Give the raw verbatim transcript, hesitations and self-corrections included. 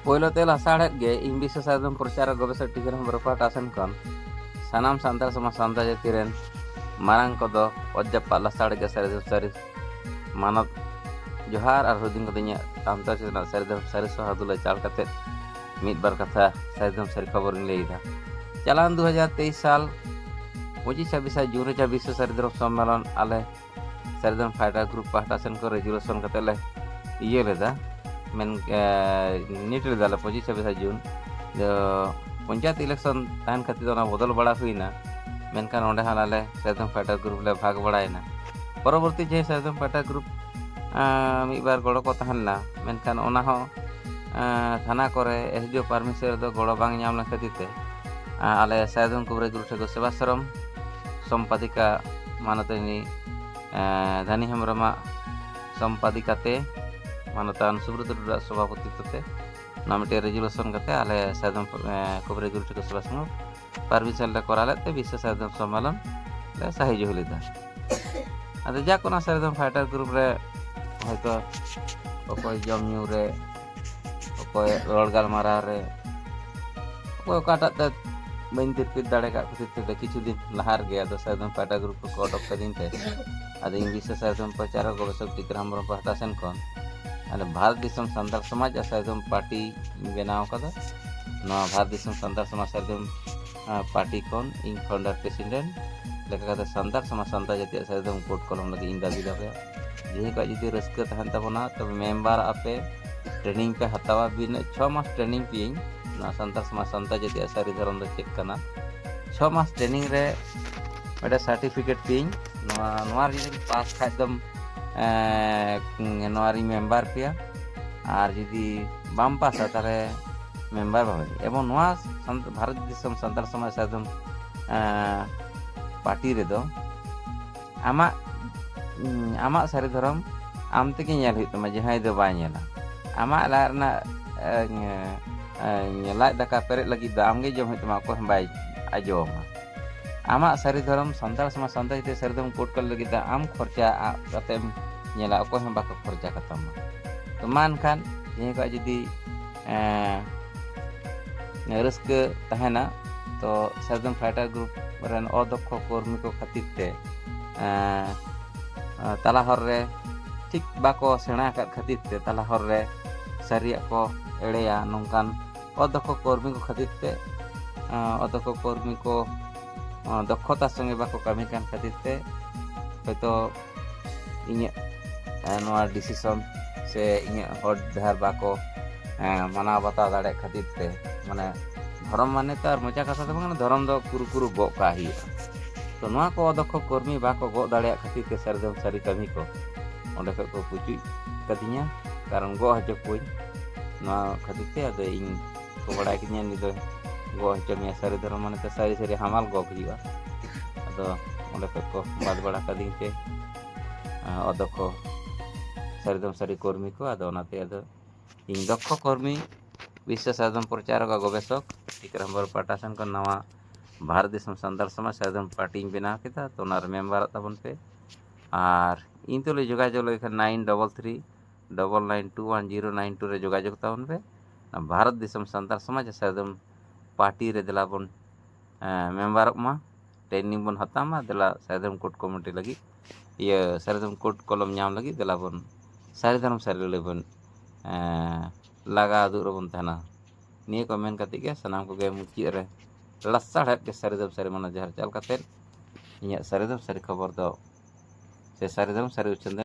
ᱯᱳᱭᱞᱳ ᱛᱮ ᱞᱟᱥᱟᱲᱦᱮᱫ ᱜᱮ ᱤᱧ ᱵᱤᱥᱥᱚ ᱥᱟᱨᱡᱚᱢ ᱯᱨᱚᱪᱟᱨ ᱜᱚᱵᱮᱥᱚᱠ ᱴᱤᱠᱟᱹᱨᱟᱢ ᱦᱮᱢᱵᱨᱚᱢ ᱯᱟᱦᱴᱟ ᱥᱮᱱ ᱠᱷᱚᱱ ᱥᱟᱱᱟᱢ ᱥᱟᱱᱛᱟᱲ ᱥᱚᱢᱟᱡᱽ ᱥᱟᱱᱛᱟᱲ ᱡᱟᱹᱛᱤ ᱨᱮᱱ ᱢᱟᱨᱟᱝ ᱠᱚᱫᱚ ᱚᱛ ᱡᱟᱯᱟᱜ ᱞᱟᱥᱟᱲᱦᱮᱫ ᱜᱮ ᱥᱟᱹᱨᱤ ᱫᱚ ᱥᱟᱹᱨᱤ ᱢᱟᱱᱚᱛ ᱡᱚᱦᱟᱨ ᱟᱨ ᱦᱩᱰᱤᱧ ᱠᱚᱫᱚ ᱤᱧᱟᱹᱜ ᱥᱟᱱᱛᱟᱲ ᱪᱮᱛᱟᱱ ᱥᱟᱹᱨᱤ ᱫᱷᱚᱨᱚᱢ ᱥᱟᱹᱨᱤ ᱥᱚᱦᱟ ᱫᱩᱞᱟᱹᱲ ᱪᱟᱞ ᱠᱟᱛᱮ ᱢᱤᱫ ᱵᱟᱨ ᱠᱟᱛᱷᱟ ᱥᱟᱹᱨᱤ ᱫᱷᱚᱨᱚᱢ ᱥᱟᱹᱨᱤ ᱠᱷᱚᱵᱚᱨ ᱤᱧ ᱞᱟᱹᱭ ᱮᱫᱟ᱾ ᱪᱟᱞᱟᱣᱮᱱ ᱫᱩ ᱦᱟᱡᱟᱨ ᱛᱮᱭᱤᱥ ᱥᱟᱞ ᱯᱚᱸᱪᱤᱥ ᱪᱷᱟᱵᱵᱤᱥ ᱡᱩᱱ ᱨᱮ ᱡᱟᱦᱟᱸ ᱵᱤᱥᱥᱚ ᱥᱟᱹᱨᱤ ᱫᱷᱚᱨᱚᱢ ᱥᱚᱢᱢᱮᱞᱚᱱ ᱟᱞᱮ ᱥᱟᱹᱨᱤ ᱫᱷᱚᱨᱚᱢ ᱯᱷᱟᱭᱴᱟᱨ ᱜᱨᱩᱯ ᱯᱟᱦᱴᱟ ᱥᱮᱱ ᱠᱷᱚᱱ ᱨᱮᱡᱩᱞᱮᱥᱚᱱ ᱠᱟᱛᱮ ᱞᱮ ᱤᱭᱟᱹ ᱞᱮᱫᱟ, ᱢᱮᱱ ᱮ, ᱱᱤᱴ ᱞᱮᱫᱟᱞᱮ ᱯᱚᱸᱪᱤᱥ ᱪᱷᱟᱵᱵᱤᱥ ᱡᱩᱱ᱾ ᱫᱚ ᱯᱚᱧᱪᱟᱭᱮᱛ ᱤᱞᱮᱠᱥᱚᱱ ᱛᱟᱦᱮᱱ ᱠᱷᱟᱹᱛᱤᱨ ᱚᱱᱟ ᱵᱚᱫᱚᱞ ᱵᱟᱲᱟ ᱦᱩᱭᱱᱟ᱾ ᱢᱮᱱᱠᱷᱟᱱ ᱚᱸᱰᱮ ᱦᱚᱸ ᱟᱞᱮ ᱥᱟᱹᱨᱤ ᱫᱷᱚᱨᱚᱢ ᱯᱷᱟᱭᱴᱟᱨ ᱜᱨᱩᱯ ᱞᱮ ᱵᱷᱟᱜᱽ ᱵᱟᱲᱟᱭᱮᱱᱟ᱾ ᱯᱚᱨᱚᱵᱚᱨᱛᱤ ᱡᱟᱦᱟᱸᱭ ᱥᱟᱹᱨᱤ ᱫᱷᱚᱨᱚᱢ ᱯᱷᱟᱭᱴᱟᱨ ᱜᱨᱩᱯ ᱟᱸ, ᱢᱤᱫ ᱵᱟᱨ ᱜᱚᱲᱚ ᱠᱚ ᱛᱟᱦᱮᱸ ᱞᱮᱱᱟ, ᱢᱮᱱᱠᱷᱟᱱ ᱚᱱᱟ ᱦᱚᱸ ᱟᱸ, ᱛᱷᱟᱱᱟ ᱠᱚᱨᱮ ᱮᱥ ᱰᱤ ᱳ ᱯᱟᱨᱢᱤᱥᱚᱱ ᱨᱮᱫᱚ ᱜᱚᱲᱚ ᱵᱟᱝ ᱧᱟᱢ ᱞᱮᱱ ᱠᱷᱟᱹᱛᱤᱨ ᱛᱮ ᱟᱸ, ᱟᱞᱮ ᱥᱟᱭᱫᱷᱚᱢ ᱠᱚᱵᱨᱮ ᱜᱩᱨᱩ ᱴᱷᱟᱹᱠᱩᱨ ᱥᱮᱵᱟᱥᱨᱚᱢ ᱥᱚᱢᱯᱟᱫᱤᱠᱟ ᱢᱟᱱᱚᱛᱟᱱᱤ ᱟᱸ, ᱫᱷᱟᱱᱤ ᱦᱮᱢᱵᱨᱚᱢᱟᱜ ᱥᱚᱢᱯᱟᱫᱤᱠᱟ ᱛᱮ ᱢᱟᱱᱚᱛᱟᱱ ᱥᱩᱵᱨᱚᱛ ᱴᱩᱰᱩᱣᱟᱜ ᱥᱚᱵᱷᱟᱯᱚᱛᱤᱛᱛᱚ ᱛᱮ ᱱᱚᱣᱟ ᱢᱤᱫᱴᱮᱱ ᱨᱮᱡᱩᱞᱮᱥᱚᱱ ᱠᱟᱛᱮ ᱟᱞᱮ ᱥᱟᱭᱫᱷᱚᱢ ᱟᱸ, ᱠᱚᱵᱨᱮ ᱜᱩᱨᱩ ᱴᱷᱟᱹᱠᱩᱨ ᱥᱮᱵᱟᱥᱨᱚᱢ ᱯᱟᱨᱢᱤᱥᱚᱱ ᱞᱮ ᱠᱚᱨᱟᱣ ᱞᱮᱫ ᱛᱮ ᱵᱤᱥᱥᱚ ᱥᱟᱭᱫᱷᱚᱢ ᱥᱚᱢᱢᱮᱞᱚᱱ ᱞᱮ ᱥᱟᱹᱦᱤ ᱡᱩᱦᱤ ᱞᱮᱫᱟ᱾ ᱟᱫᱚ ᱡᱟᱠ ᱚᱱᱟ ᱥᱟᱭᱫᱷᱚᱢ ᱯᱷᱟᱭᱴᱟᱨ ᱜᱨᱩᱯ ᱨᱮ ᱦᱚᱭᱛᱚ ᱚᱠᱚᱭ ᱡᱚᱢ ᱧᱩ ᱨᱮ, ᱚᱠᱚᱭ ᱨᱚᱲ ᱜᱟᱞᱢᱟᱨᱟᱣ ᱨᱮ, ᱚᱠᱚᱭ ᱚᱠᱟᱴᱟᱜ ᱛᱮ ᱵᱟᱹᱧ ᱛᱤᱨᱯᱤᱛ ᱫᱟᱲᱮ ᱠᱟᱜ ᱠᱷᱟᱹᱛᱤᱨ ᱛᱮ ᱠᱤᱪᱷᱩ ᱫᱤᱱ ᱞᱟᱦᱟ ᱨᱮᱜᱮ ᱟᱫᱚ ᱥᱟᱭᱫᱷᱚᱢ ᱯᱷᱟᱭᱴᱟᱨ ᱜᱨᱩᱯ ᱠᱚ ᱚᱰᱚᱠ ᱠᱟᱹᱫᱤᱧ ᱛᱮ ᱟᱫᱚ ᱤᱧ ᱵᱤᱥᱥᱚ ᱥᱟᱭᱫᱷᱚᱢ ᱯᱨᱚᱪᱟᱨᱚᱠ ᱜᱚᱵᱮᱥᱚᱠ ᱴᱤᱠᱟᱹᱨᱟᱢ ᱦᱮᱢᱵᱨᱚᱢ ᱯᱟᱦᱴᱟ ᱥᱮᱱ ᱠᱷᱚᱱ ᱟᱞᱮ ᱵᱷᱟᱨᱚᱛ ᱫᱤᱥᱚᱢ ᱥᱟᱱᱛᱟᱲ ᱥᱚᱢᱟᱡᱽ ᱟᱨ ᱥᱟᱭᱫᱷᱚᱢ ᱯᱟᱨᱴᱤ ᱤᱧ ᱵᱮᱱᱟᱣ ᱠᱟᱫᱟ᱾ ᱱᱚᱣᱟ ᱵᱷᱟᱨᱚᱛ ᱫᱤᱥᱚᱢ ᱥᱟᱱᱛᱟᱲ ᱥᱚᱢᱟᱡᱽ ᱥᱟᱨᱡᱚᱢ, ᱟᱸ, ᱯᱟᱨᱴᱤ ᱠᱷᱚᱱ ᱤᱧ ᱯᱷᱟᱣᱩᱱᱰᱟᱨ ᱯᱨᱮᱥᱤᱰᱮᱱᱴ ᱞᱮᱠᱟ ᱠᱟᱛᱮ ᱥᱟᱱᱛᱟᱲ ᱥᱚᱢᱟᱡᱽ ᱥᱟᱱᱛᱟᱲ ᱡᱟᱹᱛᱤᱭᱟᱜ ᱥᱟᱨᱡᱚᱢ ᱠᱳᱰ ᱠᱚᱞᱚᱢ ᱞᱟᱹᱜᱤᱫ ᱤᱧ ᱫᱟᱹᱵᱤ ᱫᱚᱦᱚᱭᱟ᱾ ᱡᱟᱦᱟᱸᱭ ᱠᱚᱣᱟᱜ ᱡᱩᱫᱤ ᱨᱟᱹᱥᱠᱟᱹ ᱛᱟᱦᱮᱱ ᱛᱟᱵᱚᱱᱟ, ᱛᱚᱵᱮ ᱢᱮᱢᱵᱟᱨᱚᱜ ᱟᱯᱮ, ᱴᱨᱮᱱᱤᱝ ᱯᱮ ᱦᱟᱛᱟᱣᱟ, ᱵᱤᱱᱟᱹ ᱪᱷᱚ ᱢᱟᱥ ᱴᱨᱮᱱᱤᱝ ᱯᱮᱭᱟᱹᱧ᱾ ᱱᱚᱣᱟ ᱥᱟᱱᱛᱟᱲ ᱥᱚᱢᱟᱡᱽ ᱥᱟᱱᱛᱟᱲ ᱡᱟᱹᱛᱤᱭᱟᱜ ᱥᱟᱹᱨᱤ ᱫᱷᱚᱨᱚᱢ ᱫᱚ ᱪᱮᱫ ᱠᱟᱱᱟ, ᱪᱷᱚ ᱢᱟᱥ ᱴᱨᱮᱱᱤᱝ ᱨᱮ ᱢᱤᱫᱴᱮᱱ ᱥᱟᱨᱴᱤᱯᱷᱤᱠᱮᱴ ᱯᱮᱭᱟᱹᱧ᱾ ᱱᱚᱣᱟ, ᱱᱚᱣᱟ ᱨᱮ ᱡᱩᱫᱤ ᱯᱟᱥ ᱠᱷᱟᱡ ᱫᱚᱢ, ᱮᱸ, ᱱᱚᱣᱟ ᱨᱤᱧ ᱢᱮᱢᱵᱟᱨ ᱯᱮᱭᱟ, ᱟᱨ ᱡᱩᱫᱤ ᱵᱟᱢ ᱯᱟᱥᱟ ᱛᱟᱦᱞᱮ ᱢᱮᱢᱵᱟᱨ ᱵᱟᱵᱮ᱾ ᱮᱵᱚᱝ ᱱᱚᱣᱟ ᱥᱟᱱ-, ᱵᱷᱟᱨᱚᱛ ᱫᱤᱥᱚᱢ ᱥᱟᱱᱛᱟᱲ ᱥᱚᱢᱟᱡᱽ ᱥᱟᱨᱡᱚᱢ, ᱮᱸ, ᱯᱟᱨᱴᱤ ᱨᱮᱫᱚ ᱟᱢᱟᱜ, ᱩᱸ, ᱟᱢᱟᱜ ᱥᱟᱹᱨᱤ ᱫᱷᱚᱨᱚᱢ ᱟᱢ ᱛᱮᱜᱮ ᱧᱮᱞ ᱦᱩᱭᱩᱜ ᱛᱟᱢᱟ, ᱡᱟᱦᱟᱸᱭ ᱫᱚ ᱵᱟᱭ ᱧᱮᱞᱟ᱾ ᱟᱢᱟᱜ ᱞᱟᱡ ᱨᱮᱱᱟᱜ, ᱮᱸ, ᱮᱸ, ᱞᱟᱡ ᱫᱟᱠᱟ ᱯᱮᱨᱮᱡ ᱞᱟᱹᱜᱤᱫ ᱫᱚ ᱟᱢᱜᱮ ᱡᱚᱢ ᱦᱩᱭᱩᱜ ᱛᱟᱢᱟ, ᱚᱠᱚᱭ ᱦᱚᱸ ᱵᱟᱭ ᱟᱡᱚᱢᱟ᱾ ᱟᱢᱟᱜ ᱥᱟᱹᱨᱤ ᱫᱷᱚᱨᱚᱢ ᱥᱟᱱᱛᱟᱲ ᱥᱚᱢᱟᱡᱽ ᱥᱟᱱᱛᱟᱲ ᱡᱟᱹᱛᱤ ᱥᱟᱹᱨᱤ ᱫᱷᱚᱨᱚᱢ ᱠᱳᱰ ᱠᱚ ᱞᱟᱹᱜᱤᱫ ᱫᱚ ᱟᱢ ᱠᱷᱚᱨᱪᱟ ᱠᱟᱛᱮᱢ ᱧᱮᱞᱟ, ᱚᱠᱚᱭ ᱦᱚᱸ ᱵᱟᱠᱚ ᱠᱷᱚᱨᱪᱟ ᱠᱟᱛᱟᱢᱟ᱾ ᱛᱚ ᱢᱟ ᱮᱱᱠᱷᱟᱱ ᱡᱟᱦᱟᱸᱭ ᱠᱚᱣᱟᱜ ᱡᱩᱫᱤ ᱮᱸ, ᱨᱟᱹᱥᱠᱟᱹ ᱛᱟᱦᱮᱱᱟ᱾ ᱛᱚ ᱥᱟᱨᱡᱚᱢ ᱯᱷᱟᱭᱴᱟᱨ ᱜᱨᱩᱯ ᱨᱮᱱ ᱚᱫᱚᱠᱷᱚ ᱠᱚᱨᱢᱤ ᱠᱚ ᱠᱷᱟᱹᱛᱤᱨ ᱛᱮ, ᱮᱸ, ᱛᱟᱞᱟ ᱦᱚᱨ ᱨᱮ ᱴᱷᱤᱠ ᱵᱟᱠᱚ ᱥᱮᱬᱟ ᱟᱠᱟᱫ ᱠᱷᱟᱹᱛᱤᱨ ᱛᱮ ᱛᱟᱞᱟ ᱦᱚᱨ ᱨᱮ ᱥᱟᱹᱨᱤᱭᱟᱜ ᱠᱚ ᱮᱲᱮᱭᱟ, ᱱᱚᱝᱠᱟᱱ ᱚᱫᱚᱠᱷᱚ ᱠᱚᱨᱢᱤ ᱠᱚ ᱠᱷᱟᱹᱛᱤᱨ ᱛᱮ, ᱮᱸ, ᱚᱫᱚᱠᱷᱚ ᱠᱚᱨᱢᱤ ᱠᱚ, ᱮᱸ, ᱫᱚᱠᱷᱚᱛᱟ ᱥᱚᱸᱜᱮ ᱵᱟᱠᱚ ᱠᱟᱹᱢᱤ ᱠᱟᱱ ᱠᱷᱟᱹᱛᱤᱨ ᱛᱮ ᱦᱚᱭᱛᱳ ᱤᱧᱟᱹᱜ, ᱮᱸ, ᱱᱚᱣᱟ ᱰᱤᱥᱤᱥᱚᱱ ᱥᱮ ᱤᱧᱟᱹᱜ ᱦᱚᱨ ᱰᱟᱦᱟᱨ ᱵᱟᱠᱚ, ᱮᱸ, ᱢᱟᱱᱟᱣ ᱵᱟᱛᱟᱣ ᱫᱟᱲᱮᱭᱟᱜ ᱠᱷᱟᱹᱛᱤᱨ ᱛᱮ, ᱢᱟᱱᱮ ᱫᱷᱚᱨᱚᱢ ᱢᱟᱱᱮ ᱛᱚ ᱟᱨ ᱢᱚᱪᱟ ᱠᱟᱛᱷᱟ ᱫᱚ ᱵᱟᱝ, ᱫᱷᱚᱨᱚᱢ ᱫᱚ ᱠᱩᱨᱩ ᱠᱩᱨᱩ ᱜᱚᱜ ᱠᱟᱜ ᱦᱩᱭᱩᱜᱼᱟ᱾ ᱛᱚ ᱱᱚᱣᱟ ᱠᱚ ᱚᱫᱚᱠᱷᱚ ᱠᱚᱨᱢᱤ ᱵᱟᱠᱚ ᱜᱚᱜ ᱫᱟᱲᱮᱭᱟᱜ ᱠᱷᱟᱹᱛᱤᱨ ᱛᱮ ᱥᱟᱹᱨᱤ ᱫᱚ ᱥᱟᱹᱨᱤ ᱠᱟᱹᱢᱤ ᱠᱚ ᱚᱸᱰᱮ ᱠᱷᱚᱡ ᱠᱚ ᱯᱩᱪᱩᱡ ᱠᱟᱫᱤᱧᱟ, ᱠᱟᱨᱚᱱ ᱜᱚᱜ ᱦᱚᱪᱚ ᱠᱚᱣᱟᱹᱧ᱾ ᱱᱚᱣᱟ ᱠᱷᱟᱹᱛᱤᱨ ᱛᱮ ᱟᱫᱚ ᱤᱧ ᱠᱚ ᱵᱟᱲᱟᱭ ᱠᱤᱫᱤᱧᱟ, ᱱᱩᱭ ᱫᱚ ᱜᱚᱜ ᱦᱚᱪᱚ ᱢᱮᱭᱟ, ᱥᱟᱹᱨᱤ ᱫᱷᱚᱨᱚᱢ ᱢᱟᱱᱮ ᱛᱮ ᱥᱟᱹᱨᱤ ᱥᱟᱹᱨᱤ ᱦᱟᱢᱟᱞ ᱜᱚᱜ ᱦᱩᱭᱩᱜᱼᱟ᱾ ᱟᱫᱚ ᱚᱸᱰᱮ ᱠᱷᱚᱡ ᱠᱚ ᱵᱟᱫ ᱵᱟᱲᱟ ᱠᱟᱫᱤᱧ ᱛᱮ, ᱟᱸ, ᱚᱫᱚᱠᱷᱚ ᱥᱟᱹᱨᱤ ᱫᱚᱢ ᱥᱟᱹᱨᱤ ᱠᱚᱨᱢᱤ ᱠᱚ, ᱟᱫᱚ ᱚᱱᱟᱛᱮ ᱟᱫᱚ ᱤᱧ ᱫᱚᱠᱷᱚ ᱠᱚᱨᱢᱤ, ᱵᱤᱥᱥᱚ ᱥᱟᱨᱡᱚᱢ ᱯᱨᱚᱪᱟᱨᱚᱠ ᱟᱨ ᱜᱚᱵᱮᱥᱚᱠ ᱴᱤᱠᱨᱟᱢ ᱵᱚᱨ ᱯᱟᱦᱴᱟ ᱥᱮᱱ ᱠᱷᱚᱱ ᱱᱟᱣᱟ ᱵᱷᱟᱨᱚᱛ ᱫᱤᱥᱚᱢ ᱥᱟᱱᱛᱟᱲ ᱥᱚᱢᱟᱡᱽ ᱥᱟᱨᱡᱚᱢ ᱯᱟᱨᱴᱤᱧ ᱵᱮᱱᱟᱣ ᱠᱮᱫᱟ᱾ ᱛᱚ ᱚᱱᱟᱨᱮ ᱢᱮᱢᱵᱟᱨᱚᱜ ᱛᱟᱵᱚᱱ ᱯᱮ᱾ ᱟᱨ ᱤᱧ ᱛᱩᱞᱩᱡ ᱡᱳᱜᱟᱡᱳᱜᱽ ᱞᱟᱹᱜᱤᱫ ᱠᱷᱟᱱ nine double three double nine two one zero nine two ᱨᱮ ᱡᱳᱜᱟᱡᱳᱜᱽ ᱛᱟᱵᱚᱱ ᱯᱮ᱾ ᱱᱚᱣᱟ ᱵᱷᱟᱨᱚᱛ ᱫᱤᱥᱚᱢ ᱥᱟᱱᱛᱟᱲ ᱥᱚᱢᱟᱡᱽ ᱥᱟᱨᱡᱚᱢ ᱯᱟᱨᱴᱤ ᱨᱮ ᱫᱮᱞᱟ ᱵᱚᱱ, ᱮᱸ, ᱢᱮᱢᱵᱟᱨᱚᱜ ᱢᱟ, ᱴᱨᱮᱱᱤᱝ ᱵᱚᱱ ᱦᱟᱛᱟᱣ ᱢᱟ᱾ ᱫᱮᱞᱟ ᱥᱟᱨᱡᱚᱢ ᱠᱳᱰ ᱠᱚᱢᱤᱴᱤ ᱞᱟᱹᱜᱤᱫ, ᱤᱭᱟᱹ, ᱥᱟᱨᱡᱚᱢ ᱠᱳᱰ ᱠᱚᱞᱚᱢ ᱧᱟᱢ ᱞᱟᱹᱜᱤᱫ ᱫᱮᱞᱟ ᱵᱚᱱ ᱥᱟᱹᱨᱤ ᱫᱷᱚᱨᱚᱢ ᱥᱟᱹᱨᱤ ᱞᱟᱹᱲᱦᱟᱹᱭ ᱵᱚᱱ, ᱮᱸ, ᱞᱟᱜᱟ ᱫᱩᱜ ᱨᱮᱵᱚᱱ ᱛᱟᱦᱮᱱᱟ᱾ ᱱᱤᱭᱟᱹ ᱠᱚ ᱢᱮᱱ ᱠᱟᱛᱮ ᱜᱮ ᱥᱟᱱᱟᱢ ᱠᱚᱜᱮ ᱢᱩᱪᱟᱹᱫ ᱨᱮ ᱞᱟᱥᱟᱲᱦᱮᱫ ᱜᱮ ᱥᱟᱹᱨᱤ ᱫᱷᱚᱨᱚᱢ ᱥᱟᱹᱨᱤ ᱢᱟᱱᱟ ᱡᱚᱦᱟᱨ ᱪᱟᱞ ᱠᱟᱛᱮ ᱤᱧᱟᱹᱜ ᱥᱟᱹᱨᱤ ᱫᱷᱚᱨᱚᱢ ᱥᱟᱹᱨᱤ ᱠᱷᱚᱵᱚᱨ ᱫᱚ ᱥᱮ ᱥᱟᱹᱨᱤ ᱫᱷᱚᱨᱚᱢ ᱥᱟᱹᱨᱤ ᱩᱪᱷᱟᱹᱱ ᱫᱚ